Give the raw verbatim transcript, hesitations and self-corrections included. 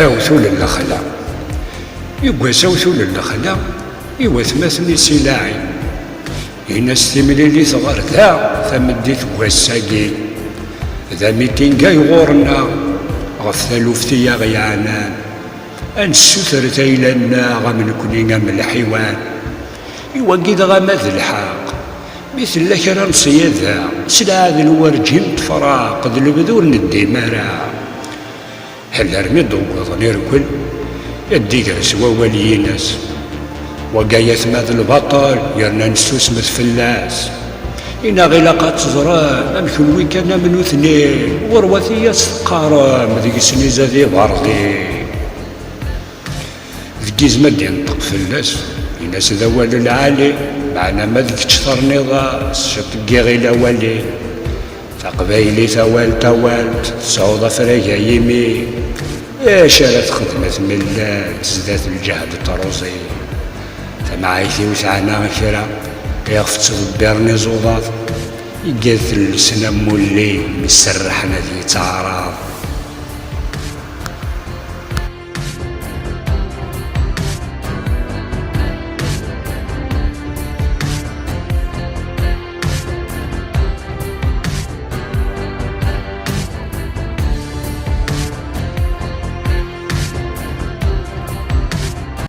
Awtul n lexla. Yewwas awtul n lexla i watmaten-is i laɛi. Ini-as timlilit ɣer da tameddit n wass-agi. D amiting ay ɣur-nneɣ ɣef taluft i aɣ-yeɛnan. Ad nessutret ayla-nneɣ am nekni am lḥiwan. I wagi dɣa ma d lḥeqq, mi tella kra n ṣṣyada, s lɛadel werǧin tefraq, d lebda ur neddim ara. Alarmi d-wwḍen irkel, ad d-igres wawal-ines. Wagi ayatma d lbaṭel, yerna nessusmet fell-as. Inaɣ ilaq ad teẓrem, am kenwi kan am nutni, ɣurwat i as-teqqarem, deg-sen izad iberdi. Deg izem ad d-inṭeq fell-as, in-as d awal lɛali, meɛna ma d kečč terniḍ-as, ciṭ n yiɣil awali. Taqbaylit awal tawalt, tesɛuḍ afrag ay imi. Acu ara txedmet mi llant zdat lǧehd n truẓi? Tamɛayt-iw teɛna kra, iɣef ttḍebbiren iẓudaḍ, igad tellsen am wulli mi serrḥen ad yettɛaraḍ.